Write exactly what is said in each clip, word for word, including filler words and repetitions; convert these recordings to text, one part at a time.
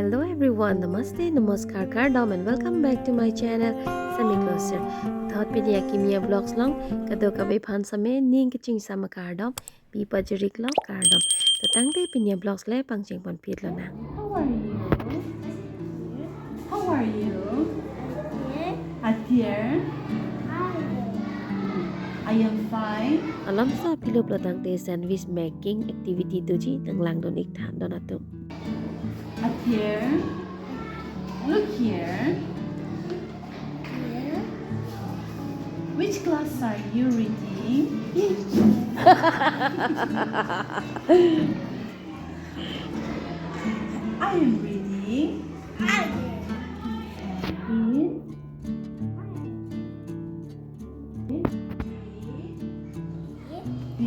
Hello everyone, namaste, namaskar, kardom and welcome back to my channel, Sami Closer. Thot pini akimi a-vlogs along, kadokave aphan same ning kachingsam akardom pi pajiriklo, kardom. To tangte pini a-vlogs le pangcheng ponpitlo nang. How are you? How are you? Athir? I am fine. Alam sa piluplo tangte sandwich making activity doji, nanglangdun ik tha don atum. Athir, look here. Which class are you reading? I am reading in B,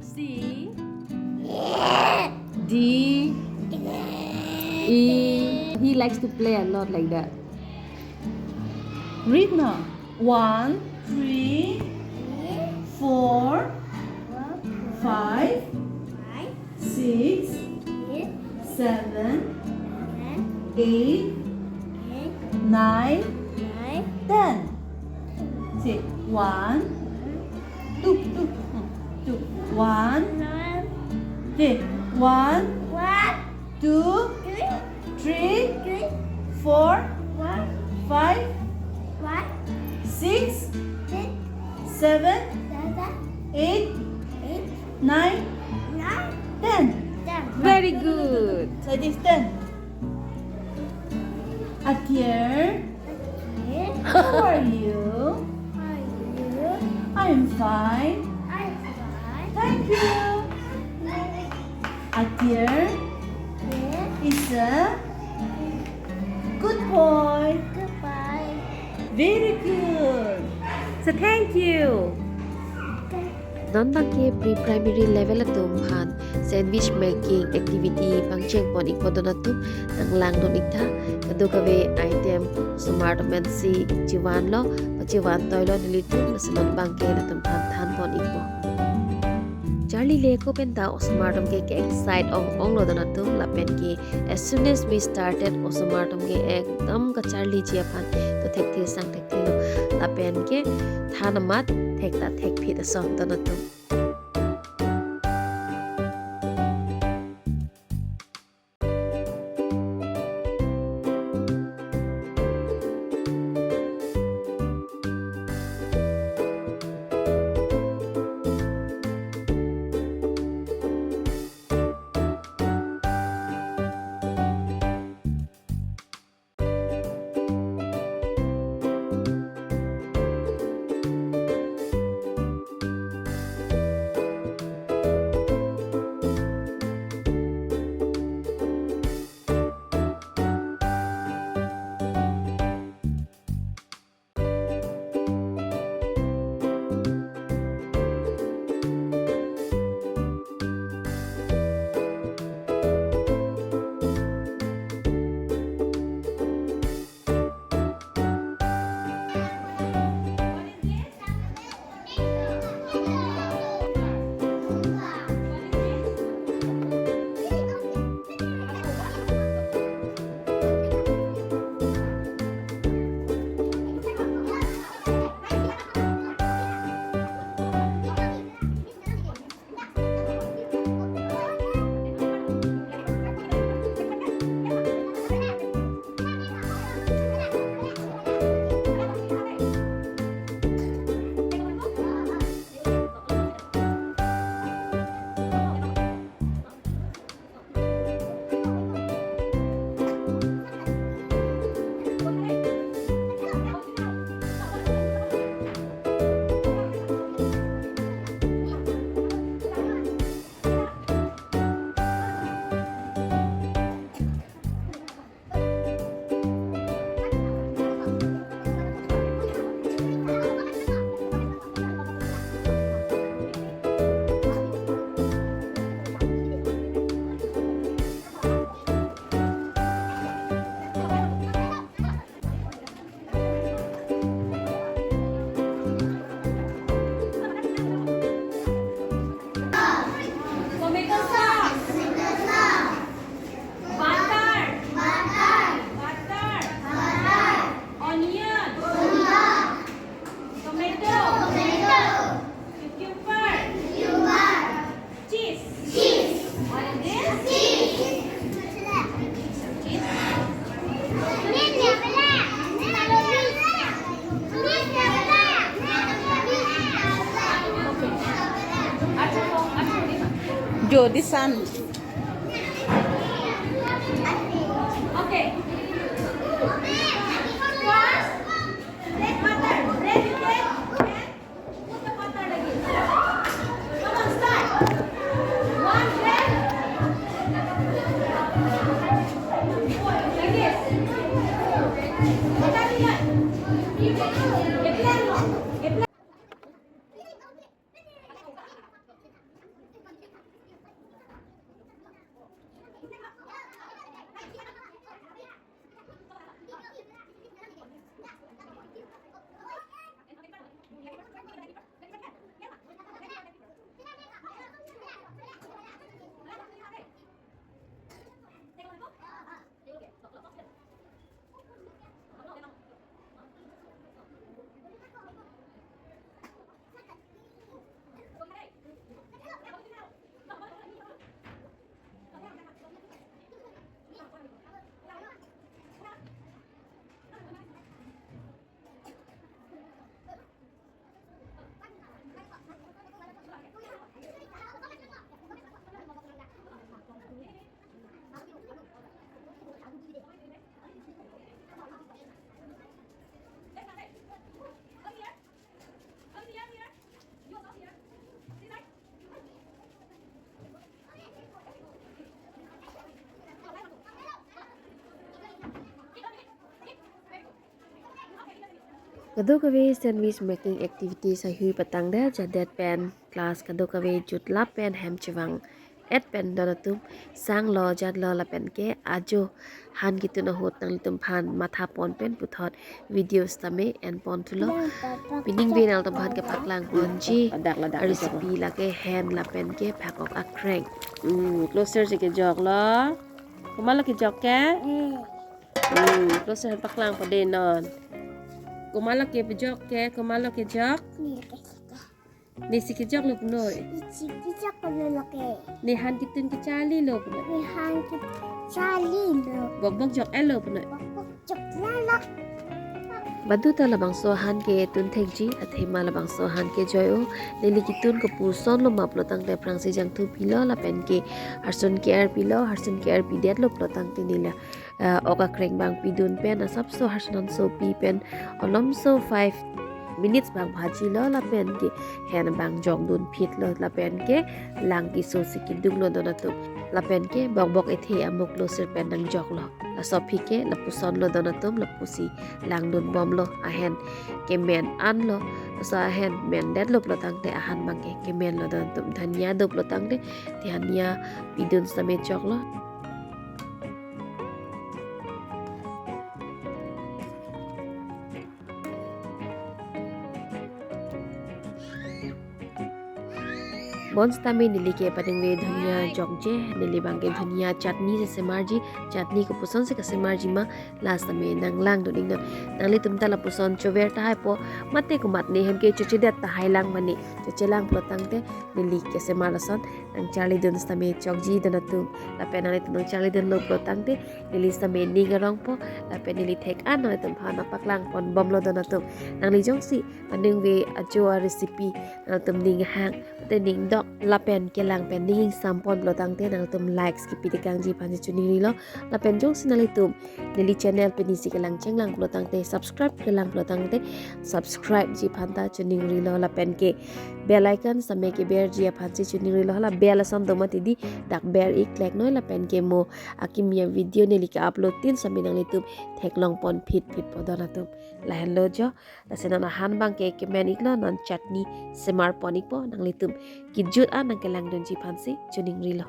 C, D, E. He likes to play a lot like that. Read now. One, three, four, five, six, seven, eight, nine, ten. Say one, two, two, hmm, two. One. Say one, two, three, four, five, six, seven, eight, nine, ten. Very good. So it is ten. Athir, how are you? I am fine. Thank you. Athir is a good boy. Very good. So thank you. Non bangke pre-primary level atum aphan sandwich making activity pangcheng pon ikpo don atum, nanglangdun ik tha, kadokave item osomar atum pensi chevanlo, pachevan toilo nelitum, lasi non bangke latum aphan than pon ikpo. Charli le ko penta osomar atum ke ke-excite ong onglo don atum, lapen ke as soon as we started, osomar atum ke ekdom kacharliji aphan to thekthe sang thekthelo, lapen ke than amat thekta thekphit asong don atum. Jo, this one. Okay. First, take water. Breath in, and put the water again. Come on, start. One breath. Like this. Eplang, eplang. Kadokave sandwich making activities ahui patangdet jatdet pen class kadokave jutlap pen hem chevang et pen don atum sanglo jatlo lapen ke ajo han ketun ahut nanglitum aphan mathapon pen puthot video sitame enpon thulo. Pining pen nangtumphan kepaklang ponji. Ladak, ladak, recipe ladak. Lake hen lapen ke phakok akreng. Hmm, closer si kejoklo. Komatlo kejok ke? Hmm, closer paklang pade non. Komatlo kepejok ke? Komatlo kejok? Nesi kejoklo punoi. Nesi kejoklo lake. Ne han ketun kecharlilo punoi. Ne han kecharlilo. Bokbok jok-etlo punoi. Bokbok jok-etlo. Baduta labangso han ketun thekji, athema labangso han kejoi-o. Neli ketun kopusonlo ma pulotangte aphrangsi jangthu pilo lapen ke harsun ke-er pilo, harsun ke-er pidetlo pulotangte neli, eh, ok akreng abang pidun pen asapso harsun hanso pi pen onomso five minutes abang bhajilo lapen ke hen abang jokdun phitlo lapen ke lang keso si kedunglo don atum lapen ke bokbok ethe amuk lo sir pen nangjoklo. Laso aphi ke lapusonlo don atum, lapusi langdun bomlo, ahen kemen anlo. Laso ahen mendetlo pulotangte ahan abang ke kemenlo don atum. Dhania do pulotangte dhania pidun sitame choklo. Bonsitame neli ke padingve dhania jokje, neli abang ke dhania chutney si semarji, chutney kopuson si kesemarji ma, last tame nanglangdun iknon. Nanglitum ta lapuson chover tahai po, mate komatne hem ke chochedet tahai lang mane, chochelang pulotangte neli kesemar lason nangcharlidun sitame chokji don atum. Lapen nanglitum nangcharlidunlo pulotangte neli sitame ning arongpo, lapen neli thek-an nanglitum aphan nangpaklang pon bomlo don atum. Nangli jongsi padingve ajo a recipe nangtum ning hang te ning dok lapen kelang pen ning ingsampon pulotangte nangtum likes kepi tekangji aphan si choningrilo. Lapen jongsi nanglitum neli channel penisi kelang chenglang pulotangte, subscribe kelang pulotangte subscribe ji aphan ta choningrilo lapen ke bell icon sitame keberji aphan si choningrilo. Hala bell ason do mati di, dak ber-ik leknoi lapen ke mo akimi a video neli ke-upload tin sitame nanglitum theklong pon phit phitpo don atum. Lahenlo jo, lasi non ahan abang ke kemen iklo, non chutney semar pon ikpo, nanglitum kejut an nangkelangdunji aphan si choningrilo.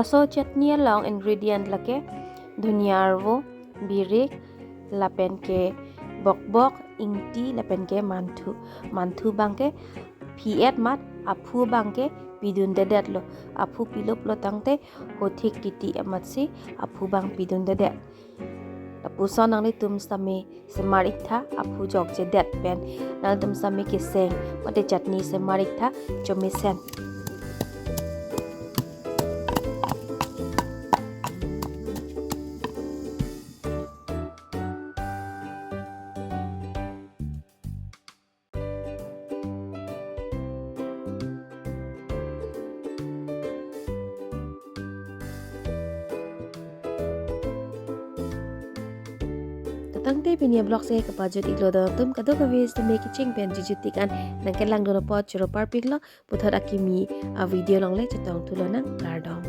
Laso chutney along ingredient lake dhunia arvo, birik, lapen ke bokbok, ingti, lapen ke manthu. Manthu abang ke phi-et amat, aphu abang ke pidundedetlo. Aphu pilup lo tangte hothik titi amatsi aphu abang pidundedet. Lapuson nanglitum sitame semar iktha, aphu jokjedet pen nanglitum sitame keseng mate chutney semar iktha, chomesen. Tangte pini a-vlog si kapajut iklo, don atum kadokave sitame kecheng pen jutjut tik an nangkelangdun apot choro parpiklo. Puthot akimi a-video along le chetongthu lonang, kardom.